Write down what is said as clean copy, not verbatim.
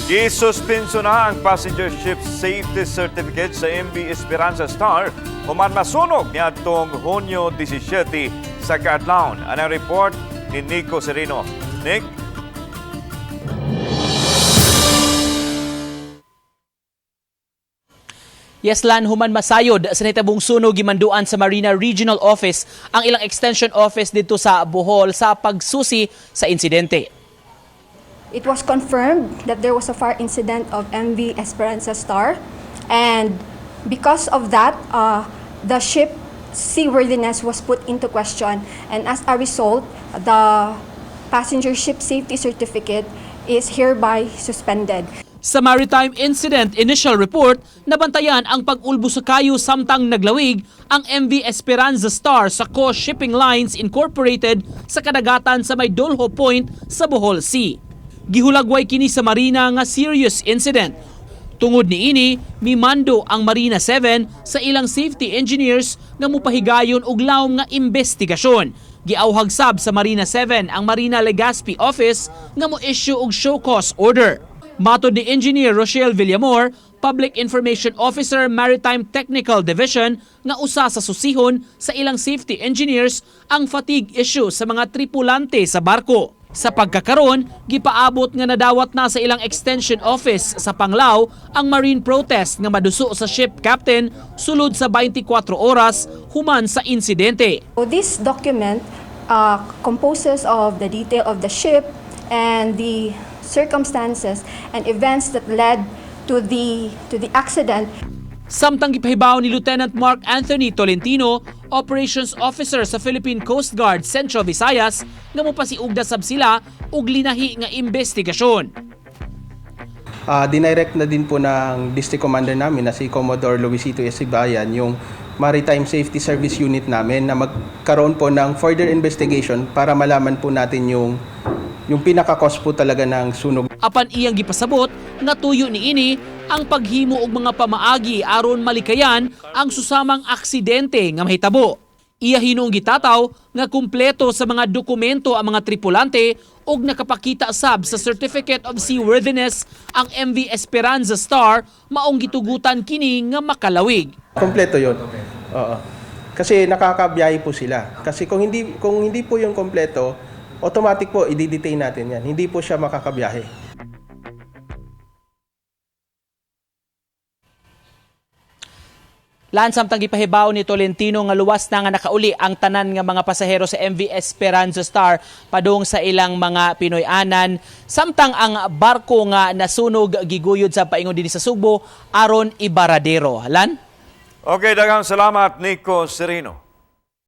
Gisuspenso na ang passenger ship safety certificate sa MV Esperanza Star human masunog niadtong Hunyo 17 sa kaadlawon. Ang report ni Nico Sereno. Nick? Yes, Lan, human masayod sa nitabong sunog gimanduan sa Marina Regional Office ang ilang extension office dito sa Bohol sa pagsusi sa insidente. It was confirmed that there was a fire incident of MV Esperanza Star, and because of that, the ship seaworthiness was put into question, and as a result, the passenger ship safety certificate is hereby suspended. Sa Maritime Incident Initial Report, nabantayan ang pag-ulbo sa kayo samtang naglawig ang MV Esperanza Star sa Co Shipping Lines Incorporated sa kadagatan sa may Dolho Point sa Bohol Sea. Gihulagway kini sa Marina nga serious incident. Tungod niini, mimando ang Marina 7 sa ilang safety engineers nga mupahigayon og lawom nga investigasyon. Giawhag sab sa Marina 7 ang Marina Legazpi Office nga mo-issue og show cause order. Matod ni Engineer Rochelle Villamor, Public Information Officer, Maritime Technical Division, nga usa sa susihon sa ilang safety engineers ang fatigue issue sa mga tripulante sa barko. Sa pagkakaron, gipaabot nga nadawat na sa ilang extension office sa Panglao ang marine protest nga maduso sa ship captain sulod sa 24 oras human sa insidente. So this document composes of the detail of the ship and the circumstances and events that led to the accident. Samtang gipahibaw ni Lieutenant Mark Anthony Tolentino, Operations Officer sa Philippine Coast Guard Central Visayas, nga mopasiugda sab sila og linahi nga investigasyon. Dinirect na din po ng District Commander namin na si Commodore Luisito Esibayan yung Maritime Safety Service Unit namin na magkaroon po ng further investigation para malaman po natin yung pinaka-cause po talaga ng sunog. Apan iyang gipasabot nga tuyo niini ang paghimo og mga pamaagi aron malikayan ang susamang aksidente nga mahitabo. Iya hinuong gitataw nga kumpleto sa mga dokumento ang mga tripulante ug nakapakita sab sa Certificate of Seaworthiness ang MV Esperanza Star, maong gitugutan kini nga makalawig. Kompleto 'yon. Oo. Kasi nakakabiyahe po sila. Kasi kung hindi po yung kompleto, automatic po i-detain natin 'yan. Hindi po siya makakabiyahe. Lan, samtang gipahibaw ni Tolentino nga luwas na nga nakauli ang tanan nga mga pasahero sa MV Esperanza Star padung sa ilang mga Pinoy-anan, samtang ang barko nga nasunog giguyod sa paingon dinhi sa Sugbo aron ibaradero. Lan? Okay, daghang salamat, Nico Sereno.